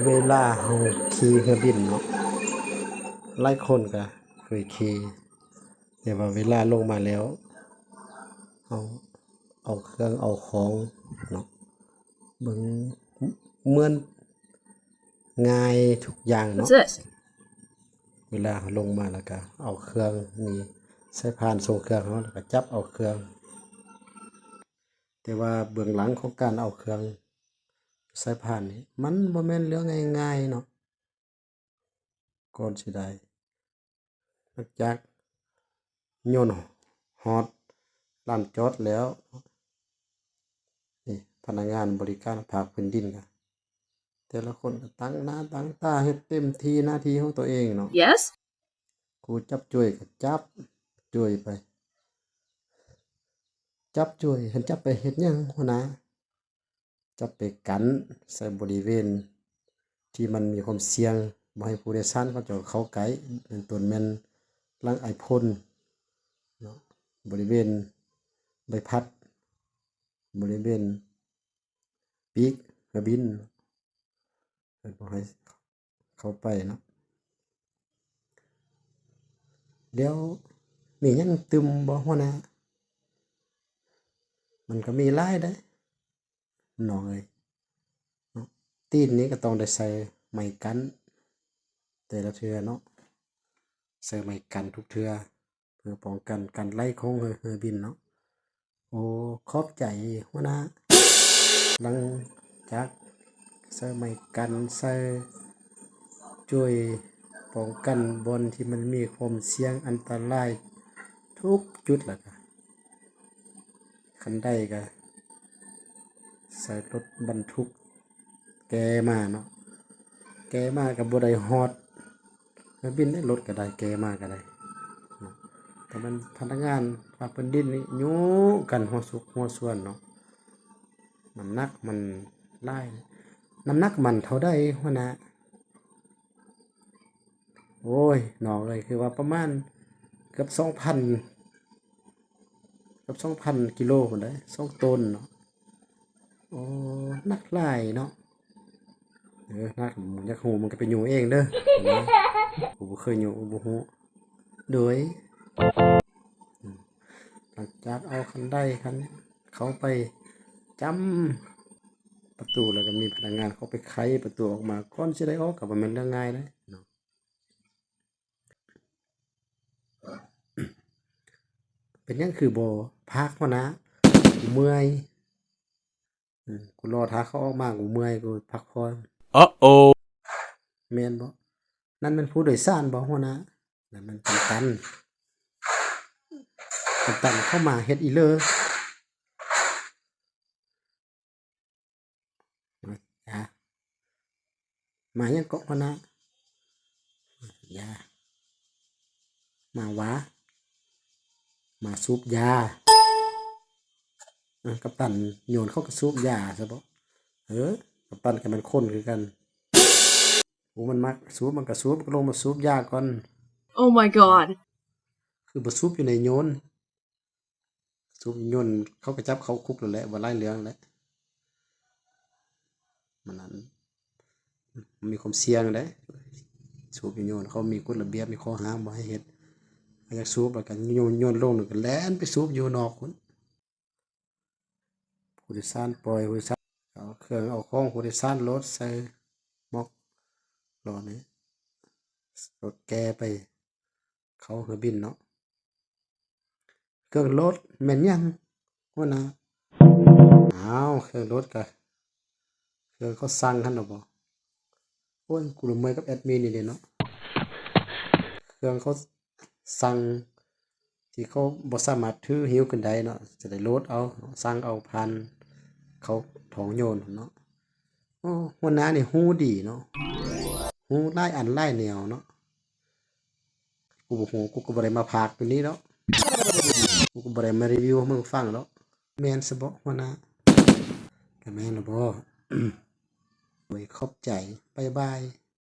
ເວລາເຮົາຂີ່ເຮືອບິນເນາະ ຫຼາຍຄົນກໍເຄີຍຂີ່ ແຕ່ວ່າເວລາລົງມາແລ້ວ ເຮົາເອົາເຄື່ອງເອົາຂອງເນາະ ເບິ່ງເໝືອນງ່າຍທຸກຢ່າງເນາະ. What's this? ເວລາເຮົາລົງມາແລ້ວກໍເອົາເຄື່ອງ ມີສາຍພານສົ່ງເຄື່ອງເຮົາ ແລ້ວກໍຈັບເອົາເຄື່ອງ ແຕ່ວ່າເບື້ອງຫຼັງຂອງການເອົາເຄື່ອງສາຍພານນີ້ ມັນບໍ່ແມ່ນເລື່ອງງ່າຍໆເນາະ. ກ່ອນຊິໄດ້ ຫຼັງຈາກໂຍນຮອດລານຈອດແລ້ວ ນີ້ ພະນັກງານບໍລິການພາກພື້ນດິນກະ ແຕ່ລະຄົນກໍຕັ້ງໜ້າຕັ້ງຕາເຮັດເຕັມທີ່ໜ້າທີ່ຂອງຕົວເອງເນາະ. Yes. ຜູ້ຈັບຈ້ວຍກໍຈັບຈ້ວຍໄປ ຈັບຈ້ວຍ ເຫັນຈັບໄປເຮັດຫຍັງຫົວໜ້າ? ຈັບໄປກັ້ນໃສ່ບໍລິເວນທີ່ມັນມີຄວາມສ່ຽງ ບໍ່ໃຫ້ຜູ້ໂດຍສານເຂົາເຈົ້າເຂົ້າໃກ້ ເປັນຕົ້ນແມ່ນຫຼັງໄອໂຟນເນາະ ບໍລິເວນໃບພັດ ບໍລິເວນປີກເຮືອບິນ ເພິ່ນບໍ່ໃຫ້ເຂົ້າໄປເນາະ. ແລ້ວມີຫຍັງຕື່ມບໍ່ຫົວໜ້າ? ມັນກໍມີຫຼາຍເດ້ນ້ອງເອີຍເນາະ ຕີນນີ້ກໍຕ້ອງໄດ້ໃສ່ໄມ້ກັ້ນແຕ່ລະເທື່ອເນາະ ໃສ່ໄມ້ກັ້ນທຸກເທື່ອ ເພື່ອປ້ອງກັນການໄຫຼຂອງເຮືອ ເຮືອບິນເນາະ. ໂອ້ ຂອບໃຈຫົວໜ້າ. ຫຼັງຈາກໃສ່ໄມ້ກັ້ນ ໃສ່ຈ້ວຍປ້ອງກັນບ່ອນທີ່ມັນມີຄວາມສ່ຽງອັນຕະລາຍທຸກຈຸດແລ້ວກະ ຄັນໄດ້ກະໃສ່ລົດບັນທຸກ ແກ່ມາເນາະ ແກ່ມາກໍບໍ່ໄດ້ຮອດເຮືອບິນເດ້ ລົດກໍໄດ້ ແກ່ມາກໍໄດ້ເນາະ. ແຕ່ມັນພະນັກງານພາກພື້ນດິນນີ້ຍູ້ກັນຫົວສຸກຫົວສ່ວນເນາະ ນ້ຳໜັກມັນຫຼາຍ. ນ້ຳໜັກມັນເທົ່າໃດຫົວໜ້າ? ໂອ້ຍ ນ້ອງເອີຍ ຄືວ່າປະມານເກືອບສອງພັນ ເກືອບສອງພັນກິໂລພຸ້ນໃດ໋ ສອງໂຕນເນາະ. ໂອ້ ໜັກຫຼາຍເນາະ. ເອີ ໜັກ ຢາກຮູ້ມັນກໍໄປຍູ້ເອງເດີ ເຫັນບໍ່? ຜູ້ບໍ່ເຄີຍຍູ້ບໍ່ຮູ້. ໂດຍ ຫຼັງຈາກເອົາຄັນໄດຄັນເຂົ້າໄປຈ້ຳປະຕູ ແລ້ວກໍມີພະນັກງານເຂົ້າໄປໄຂປະຕູອອກມາ ກ່ອນຊິໄດ້ອອກ ກໍບໍ່ແມ່ນເລື່ອງງ່າຍເດ້ເນາະ. ເປັນຫຍັງຄືບໍ່ພາກຫົວໜ້າ? ກູເມື່ອຍ. ອືມ ກູລໍຖ້າເຂົາອອກມາ ກູເມື່ອຍ ກູພັກຜ່ອນ. ແມ່ນບໍ່? ນັ້ນແມ່ນຜູ້ໂດຍສານບໍ່ຫົວໜ້າ? ນັ້ນແມ່ນກັບຕັນ. ກັບຕັນເຂົ້າມາເຮັດອີເຫຼີ. ຢາ ມາຫຍັງເກາະຫັ້ນນະ? ຢາ ມາຫວາ ມາສູບຢາ. ເອີ ກັບຕັນໂຍນເຂົາກໍສູບຢາຊະບໍ? ເອີ ກັບຕັນກໍແມ່ນຄົນຄືກັນ. ໂອ ມັນມັກສູບ ມັນກໍສູບ ມັນກໍລົງມາສູບຢາກ່ອນ. Oh my god ຄືບໍ່ສູບຢູ່ໃນໂຍນ. ສູບໂຍນ ເຂົາກໍຈັບເຂົ້າຄຸກແລ້ວແຫຼະ ວ່າຫຼາຍເລື່ອງແຫຼະ. ມັນນັ້ນ ມັນມີຄວາມສ່ຽງເດ້ ສູບໂຍນ ເຂົາມີກົດລະບຽບ ມີຂໍ້ຫ້າມບໍ່ໃຫ້ເຮັດ. ເຂົາຢາກສູບ ແລ້ວກໍໂຍນ ໂຍນລົງ ແລ້ວກໍແລ່ນໄປສູບຢູ່ນອກພຸ້ນ. ຜູ້ໂດຍສານປ່ອຍ ຜູ້ໂດຍສານເອົາເຄື່ອງເອົາຂອງຜູ້ໂດຍສານໂຫຼດໃສ່ໝອກ ລໍນີ້ ລົດແກ່ໄປ ເຂົ້າເຮືອບິນເນາະ. ເຄື່ອງໂຫຼດແມ່ນຫຍັງຫົວໜ້າ? ອ້າວ ເຄື່ອງໂຫຼດກະເຄື່ອງເຂົາສັ່ງຫັ້ນລະບໍ? ໂອ້ຍ ກູລະເມື່ອຍກັບແອດມິນນີ້ເດເນາະ. ເຄື່ອງເຂົາສັ່ງທີ່ເຂົາບໍ່ສາມາດຖືຫິ້ວຂຶ້ນໄດ້ເນາະ ຈະໄດ້ໂຫຼດເອົາ ສັ່ງເອົາຜ່ານເຂົາທ້ອງໂຍນເນາະ. ໂອ້ ຫົວໜ້ານີ້ຮູ້ດີເນາະ ຮູ້ຫຼາຍອັນຫຼາຍແນວເນາະ. ກູບໍ່ຮູ້ ກູກໍບໍ່ໄດ້ມາພາກຢູ່ນີ້ດອກ ກູກໍບໍ່ໄດ້ມາຣີວິວໃຫ້ມຶງຟັງດອກ. ແມ່ນຊະບໍຫົວໜ້າ? ກະແມ່ນລະບໍ. ໂດຍ ຂອບໃຈ ບາຍບາຍ.